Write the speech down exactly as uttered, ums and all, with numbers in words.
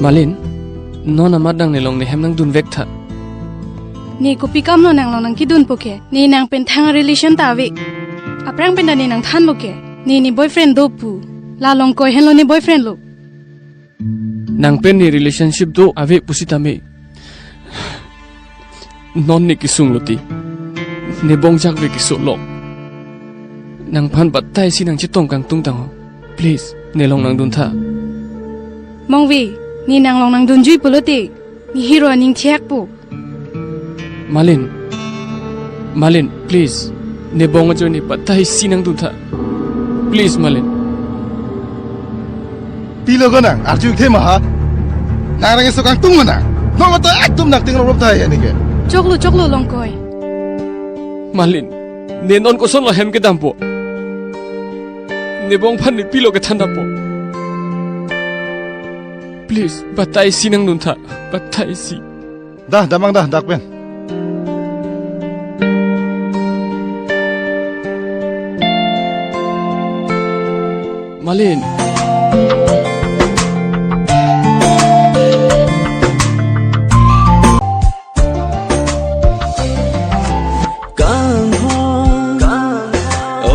Malin, non amat nang nelong nehem nangdun vek tha. Ne kopi kam lo nang long nangkedunpo ke? Ne nang pen thang relation ta ave. Aphrang pen ta ne nangthanlo ke? Ne ne boyfriend do pu. La Longkoi henlo ne boyfriend lo. Nang pen ne relationship do ave pusitame, non ne kesung lo ti, ne bongjak ve keso lo. Nangphan batai si nangchetong kangtung tang ho. Please, nelong nangdun tha. Mongve, ne nang long nangdunjui pulote, ne hero aning thiak po. Malin, Malin, please, ne bong ajoine batai si nangdun tha. Please, Malin. Pilo ko nang, arju ikthe ma ha. Nang rang iso kangtung ma nang. Nong ata ekdom nang ting rop rop tha ya nike. Choklo, choklo Longkoi. Malin, ne non koson lo hem kedampo? Ne bong phan ne pilo kethan dampo? Please, batai si nangdun tha, batai si. Dah, damang dah, dak pen. Malin. Kanghon, o